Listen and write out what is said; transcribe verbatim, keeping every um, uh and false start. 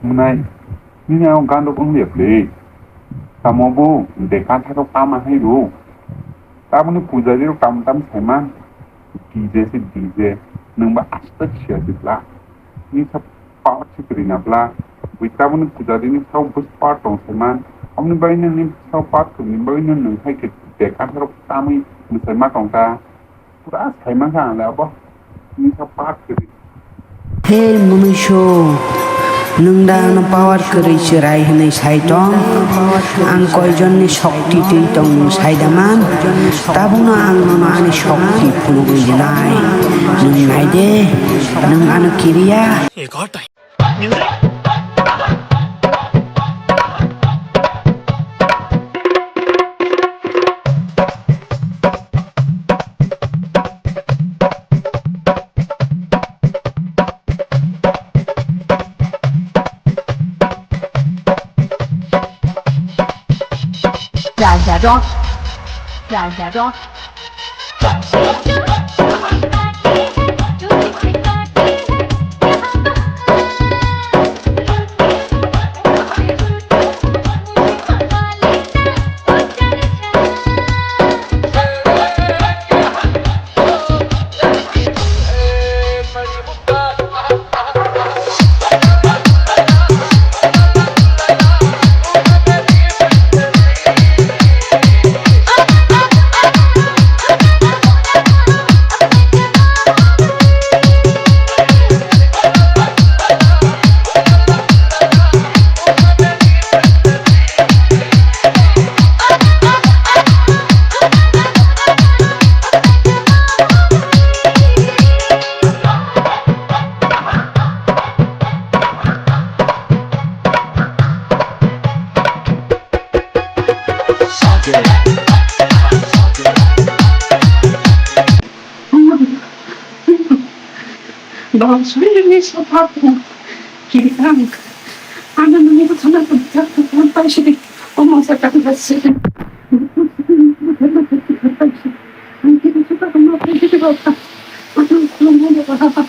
Mwnai, nini ang gandok wng lepli. Tamo bo, de kantha rok tama hai ro. Tamoni pujari rok tam tam saiman. D J se D J, nwng ba aswk siya sibla. Nini sa power se kwrwi na bla. Bui taboni pujari ni sao bus power tong saiman. Omni bagwi nini sao power kwrwi ni bagwi nwng hai khe de kantha rok tamwi mwsai ma tong ta. Pura sai mankha ang le abo. Nini sa pak kwrwi. He mwnwiso, nwng da ano power kwrwi chwrai hwnwi sai tong? Ang koijon ni shokti twi tong nwng sai da man? Tabukno ang nono ani shokti phunugwi rwnai. Nwng nai de, nwng ano kiriya. Raja Rock. Raja Rock. Donswini sopaku kirang. Ana nini butana pagtak pagtak paisidi. Omo sa tak dasidi. Ang kiri suka kama paisidi bapa. Aku kama bapa.